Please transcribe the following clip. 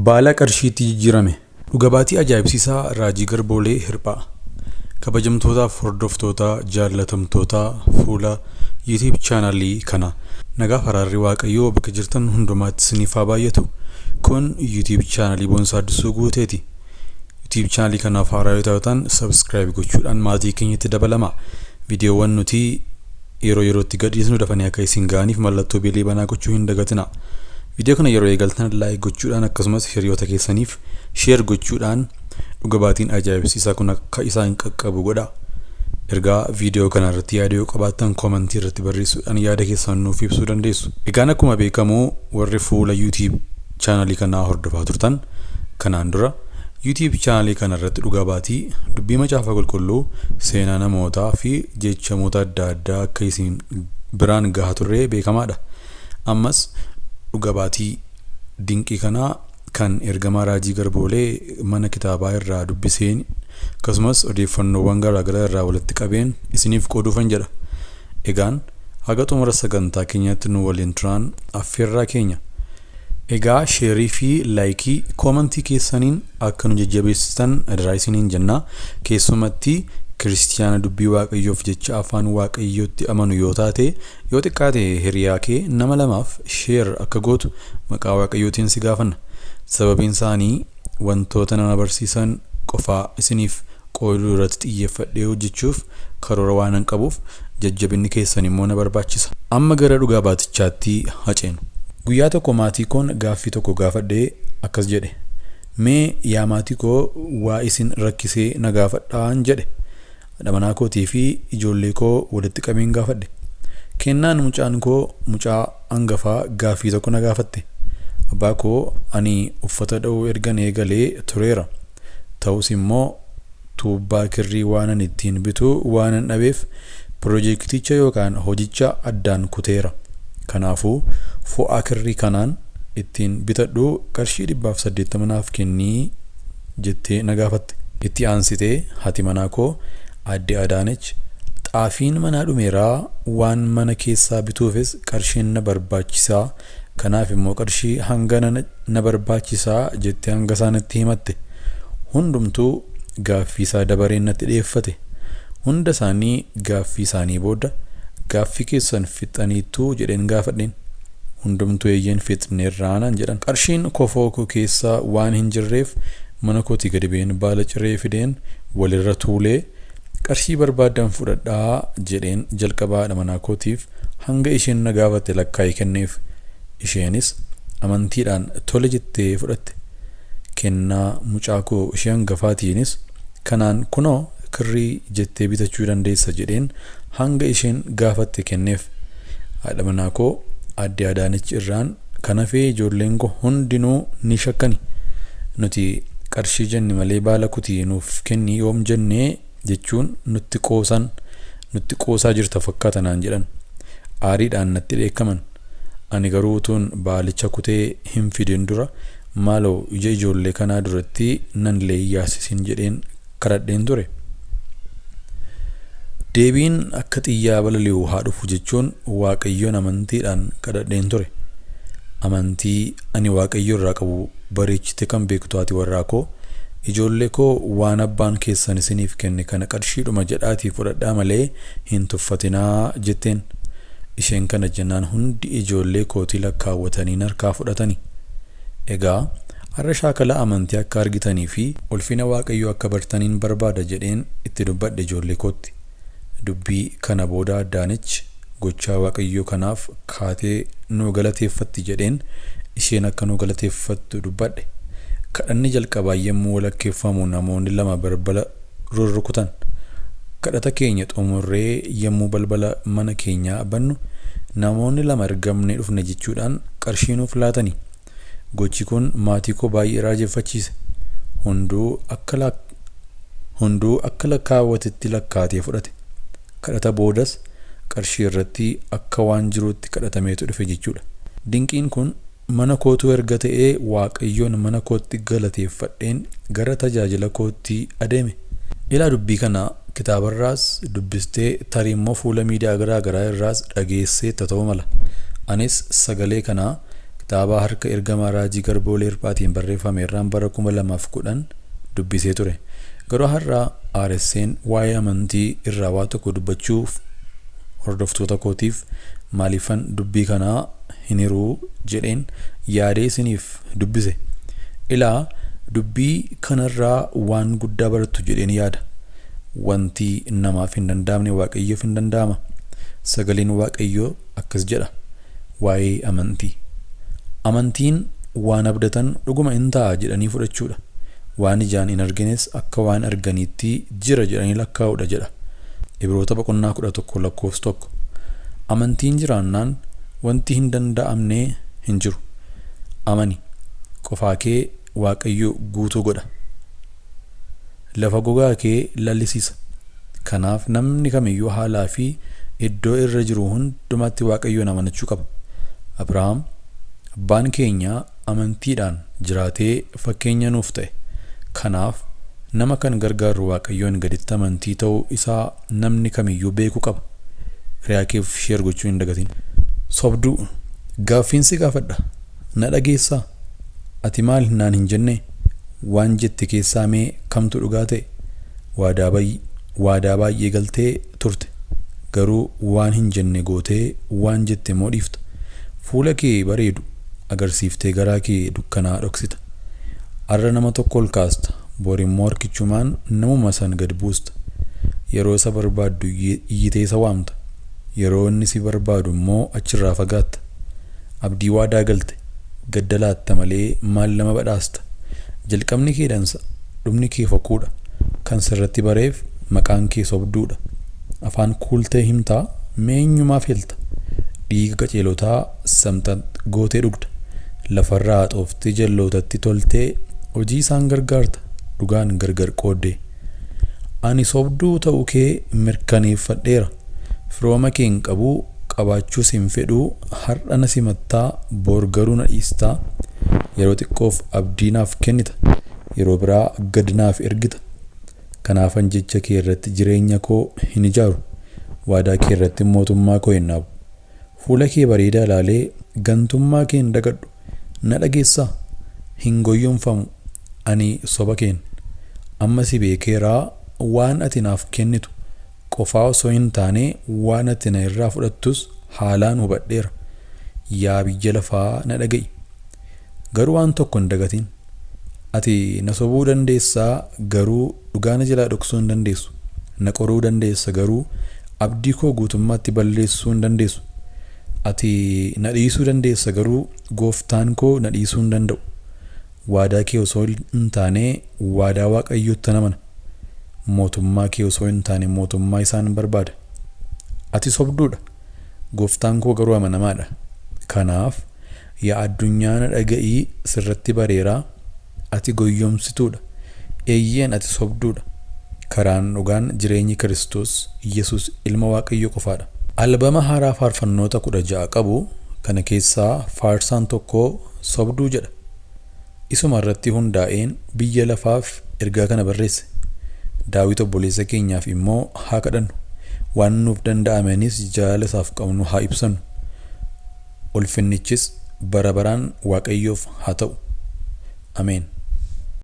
Baala qarshiitti jijjiirame. Dhuga baatii ajaa'ibsiisaa Raajii Garboolee Hirphaa. Kabajamtootaaf hordoftoota jaallatamtoota fuula YouTube chaanalii kana nagaaf araarri Waaqayyoo bakka jirtan hundumaatti isiniif haa baay'atu. Kun YouTube chaanalii Boonsaa Addisuu Guuteeti. YouTube chaanalii kanaaf haaraa yoo taatan subscribe gochuudhaan maatii keenyatti dabalama. Viidiyoowwan nuti yeroo yerootti gadhiisnu dafanii akka isin ga'aniif mallattoo beelii banaa gochuu hin dagatina. Viidiyoo kana yeroo eegaltan like gochuudhaan akkasumas hiriyoota keessaniif share gochuudhaan dhuga baatiin ajaa'ibsiisaa kun akka isaan qaqqabu godha. Ergaa viidiyoo kana irratti yaada yoo qabaattan koomentii irratti barreessuudhaan yaada keessan nuuf ibsuu dandeessu. Egaan akkuma beekamu warri fuula YouTube chaanalii kanaa hordofaa turtan kanaan dura YouTube chaanalii kana irratti dhuga baatii dubbii macaafa qulqulluu seenaa namootaa fi jechamoota adda addaa akka isin biraan gahaa turre beekamaadha. Ammas dhuga baatii dinqii kanaa kan ergamaa Raajii Garboolee mana kitaabaa irraa dubbiseen akkasumas odeeffannoowwan garaagaraa irraa walitti qabeen isiniif qooduufan jedha. Egaan haga xumura sagantaa keenyaatti nu waliin turaan affeerraa keenya. Egaa sheerii fi laayikii koomentii keessaniin akka nu jajjabeessitan adaraa isiniin jenna. Keessumatti kiristiyaana dubbii Waaqayyoof jecha afaan Waaqayyootti amanu yoo taate yoo xiqqaate hiriyaa kee nama lamaaf sheer akka gootu maqaa Waaqayyootiin si gaafanna. Sababiin isaanii wantoota nama barsiisan qofaa isiniif qooduu irratti xiyyeeffadhee hojjechuuf karoora waanan qabuuf jajjabinni keessan immoo na barbaachisa. Amma gara dhugaa baatichaatti haa ceenu. Guyyaa tokko maatii koon gaaffii tokko gaafadhee akkas jedhe. Mee yaa maatii koo waa isin rakkisee na gaafadhaan jedhe. Haadha manaa kootii fi ijoollee koo walitti qabeen gaafadhe. Kennaan mucaan koo mucaa hangafaa gaaffii tokko na gaafatte. Abbaa koo ani uffata dha'uu ergan eegalee tureera. Ta'us immoo tuubbaa kirrii waanan ittiin bituu waanan dhabeef piroojeekticha yookaan hojicha addaan kuteera. Kanaafuu fo'aa kirrii kanaan ittiin bitadhu qarshii 180 naaf kennii jettee na gaafatte. Itti aansitee haati manaa koo aadde Adaanech xaafiin manaa dhumeeraa waan mana keessaa bituufis qarshiin na barbaachisaa kanaaf immoo qarshii hangana na barbaachisaa jettee hanga isaanitti himatte. Hundumtuu gaaffii isaa dabareen natti dhiyeeffate. Hunda isaanii gaaffii isaanii booda gaaffii keessan fixaniittuu jedheen gaafadheen. Hundumtuu eeyyeen fixneerraa naan jedhan. Qarshiin kofoo koo keessa waan hin jirreef mana kootii gadi ba'een baala ciree fideen walirra tuulee qarshii barbaadan fudhadhaa jedheen jalqabaa haadha manaa kootiif hanga isheen na gaafatte lakkaa'ee kenneef. Isheenis amantiidhaan tole jettee fudhatte. Kennaa mucaa koo ishee hangafaatiinis kanaan kunoo kirrii jettee bitachuu dandeessa jedheen hanga isheen gaafatte kenneef. Haadha manaa koo aadde Adaanech irraan kan hafee ijoolleen koo hundinuu ni shakkani. Nuti qarshii jenne malee baala kutii nuuf kenni yoom jennee jechuun nutti qoosan nutti qoosaa jirta fakkaata naan jedhan. Aariidhaan natti dheekkaman. Ani garuu utuun baalicha kutee hin fidin dura maaloo ija ijoollee kanaa duratti nan leeyyaasisin jedheen kadhadheen ture. Deebiin akka xiyyaa balali'u haa dhufu jechuun Waaqayyoon amantiidhaan kadhadheen ture. Amantii ani Waaqayyo irraa qabu bareechite kan beektu haati warraa koo ijoollee koo waan abbaan keessan isiniif kenne kana qarshiidhuma jedhaatii fudhadhaa malee hin tuffatinaa jetteen. Isheen kana jennaan hundi ijoollee kootii lakkaawwatanii harkaa fudhatani. Egaa har'a shaakala amantii akka argitanii fi ulfina Waaqayyoo akka bartaniin barbaada jedheen itti dubbadhe ijoollee kootti. Dubbii kana booda Adaanech gochaa Waaqayyoo kanaaf kaatee nu galateeffatti jedheen isheen akka nu galateeffattu dubbadhe. Kadhanni jalqabaa yommuu walakkeeffamu namoonni lama balbala rurrukutan. Kadhata keenya xumurree yommuu balbala mana keenyaa bannu namoonni lama ergamnee dhufne jechuudhaan qarshii nuuf laatani. Gochi kun maatii koo baay'ee raajeffachiise. Hunduu akka lakkaawwatetti lakkaatee fudhate. Kadhata boodas qarshii irratti akka waan jiruutti kadhatameetu dhufe jechuudha. Dinqiin kun mana kootu erga ta'ee Waaqayyoon mana kootti galateeffadheen gara tajaajila kootti adeeme. Ilaa dubbii kana kitaabarraas dubbistee tarii immoo fuula miidiyaa garaa garaa irraas dhageessee ta'uu mala. Anis sagalee kana Kitaaba harka ergamaa Raajii Garboolee Hirphaatiin barreeffame irraan bara 2010 dubbisee ture. Garuu har'a RSN waa'ee amantii irraa waa tokko dubbachuuf hordoftoota kootiif maaliifan dubbii kanaa hin hiruu jedheen yaadee isiniif dubbise. Ilaa, dubbii kanarraa waan guddaa barattu jedheen yaada. Wanti namaaf hin danda'amne Waaqayyoof hin danda'ama. Sagaleen Waaqayyoo akkas jedha waa'ee amantii. Amantiin waan abdatan dhuguma in ta'a jedhanii fudhachuudha. Waan ijaan hin argines akka waan arganiitti jira jedhanii lakkaa'uudha jedha. Ibroota boqonnaa 11 lakkoofsa 1. Amantiin jiraannaan wanti hin danda'amne hin jiru. Amani, qofaa kee Waaqayyo guutuu godha. Lafa gogaa kee lallisiisa. Kanaaf namni kamiyyuu haalaa fi iddoo irra jiru hundumaatti Waaqayyoon amanachuu qaba. Abrahaam abbaan keenya amantiidhaan jiraatee fakkeenya nuuf ta'e. Kanaaf nama kan gargaaru Waaqayyoon gaditti amantii ta'uu isaa namni kamiyyuu beekuu qaba. Hiriyaa keef share gochuu hin dagatin. Sobduu, gaaffiin si gaafadha. Na dhageessaa? Ati maal naan hin jenne? Waan jette keessaa mee kamtu dhugaa ta'e? Waadaa baay'ee galtee turte. Garuu waan hin jenne gootee waan jette immoo dhiifta. Fuula kee bareedu agarsiiftee garaa kee dukkanaa dhoksita. Har'a nama tokko ol kaasta, bor immoo harkichumaan namuma san gad buusta. Yeroo isa barbaaddu iyyitee isa waamta. Yeroo inni si barbaadu immoo achirraa fagaatta. Abdii waadaa galte, gadda laatta malee maal nama badhaasta? Jalqabni kee dansa, dhumni kee fokkuudha. Kan sirratti bareef maqaan kee sobduudha. Afaan kuultee himtaa, mee eenyumaaf helta? Dhiiga qajeelotaa samxa gootee dhugda. Lafarraa xooftee jallootatti toltee hojii isaan gargaarta, dhugaan gargar qooddee. Ani sobduu ta'uu kee mirkaneeffadheera. Firooma kee hin qabu, qabaachuus hin fedhuu. Har'a na simattaa, bor garuu na dhiistaa. Yeroo xiqqoof abdii naaf kennita, yeroo biraa gad naaf ergita. Kanaafan jecha kee irratti jireenya koo hin ijaaru. Waadaa kee irratti mootummaa koo hin dhaabu. Fuula kee bareedaa ilaalee gantummaa kee hin dagadhu. Na dhageessaa? Hin goyyomfamu ani soba keen. Amma si beekeeraa, waan ati naaf kennitu qofaa osoo hin taane waan ati na irraa fudhattus haalaan hubadheera. Yaa biyya lafaa na dhaga'i. Garuu waan tokko hin dagatin. Ati na sobuu dandeessaa, garuu dhugaa na jalaa dhoksuu hin dandeessu. Na qoruu dandeessa, garuu abdii koo guutummaatti balleessuu hin dandeessu. Ati na dhiisuu dandeessa, garuu gooftaan koo na dhiisuu hin danda'u. Waadaa kee osoo hin taane waadaa Waaqayyootti amana. Mootummaa kee osoo hin taane mootummaa isaan barbaada. Ati sobduudha. Gooftaan koo garuu amanamaadha. Kanaaf yaa addunyaa na dhaga'ii, sirratti bareeraa. Ati goyyomsituudha. Eeyyeen, ati sobduudha. Karaan dhugaan jireenyi Kiristoos Yesuus ilma Waaqayyoo qofaadha. Albama haaraa faarfannoota 16 qabu kana keessaa faarsaan tokko sobduu jedha. Isuma irratti hundaa'een biyya lafaaf ergaa kana barreesse. Daawit obboleessa keenyaaf immoo haa kadhannu. Waan nuuf danda'amenis jaalala isaaf qabnu haa ibsannu. Ulfinnichis bara baraan Waaqayyoof haa ta'u. Ameen.